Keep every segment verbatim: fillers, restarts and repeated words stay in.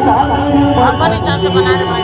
अपन हिसाब से बना रहे भाई।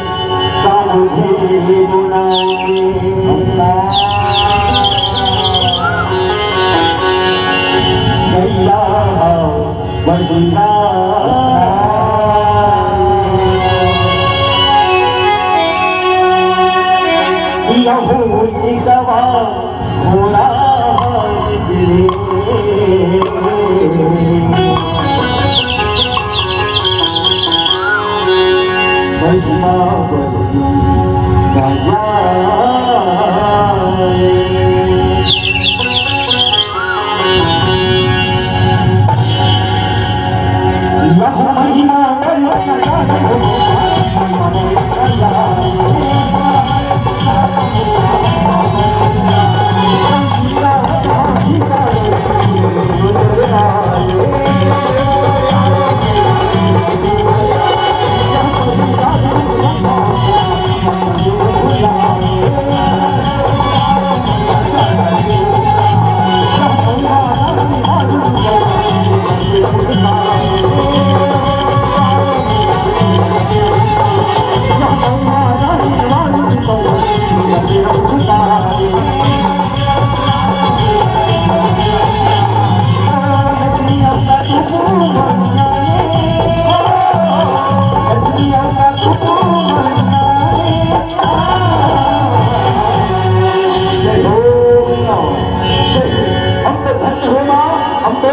हम तो धन्य हो माँ, हम तो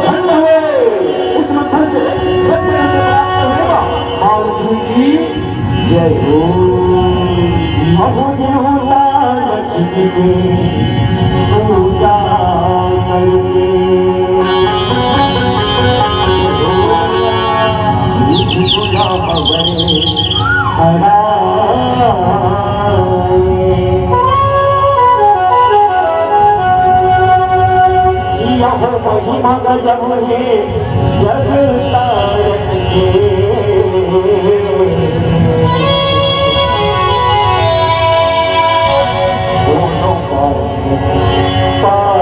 धन्य हुए। इस मंथन से धन्य होने का प्राप्त होगा। माँ लक्ष्मी की जय हो। अब देवता लक्ष्मी की पूजा करके बुलावे। यह महिमा गजब है जग तारन के। दोनों पार पार।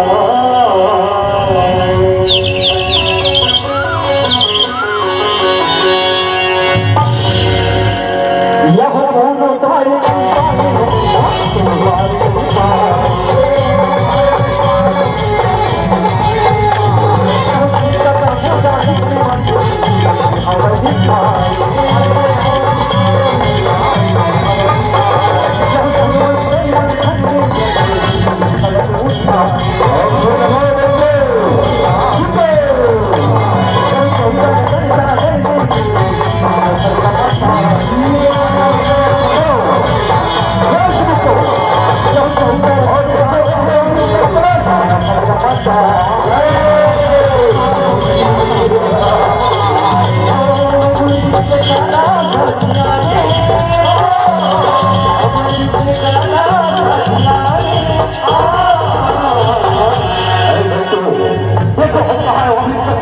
देखो, हम कहाँ हैं, अभी तक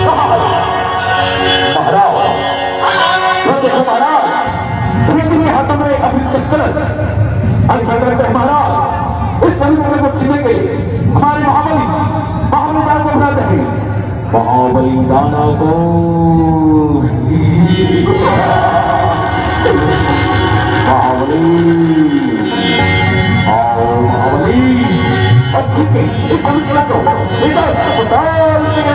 कहाँ है? महाराज, ये देखो महाराज, पृथ्वी हाथों में अभी तक कलश। अभी तक महाराज, इस पवित्र को छीने के लिए हमारे महाबली, महाबली दानव को बना देंगे। महाबली दानव को, महाबली, आओ महाबली। अब ठीक है, इस पवित्र को इधर उतार दे।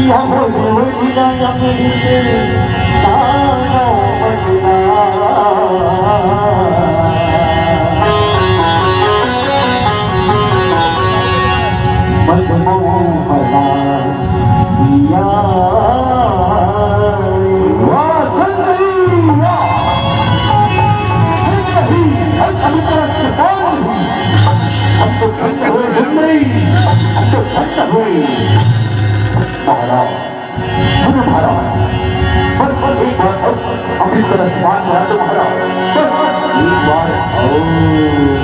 हम होई ना अपनी तानो बजना। मत मोहला दिया। वाह संतरी वाह। संतरी, हम अभी तरह से कौन नहीं? हम तो संत हुए सुंदरी, हम तो संत हुए। महाराज, सुनो महाराज, बस, बस एक बार और अपनी तरह से बात करा दो महाराज, बस एक बार और।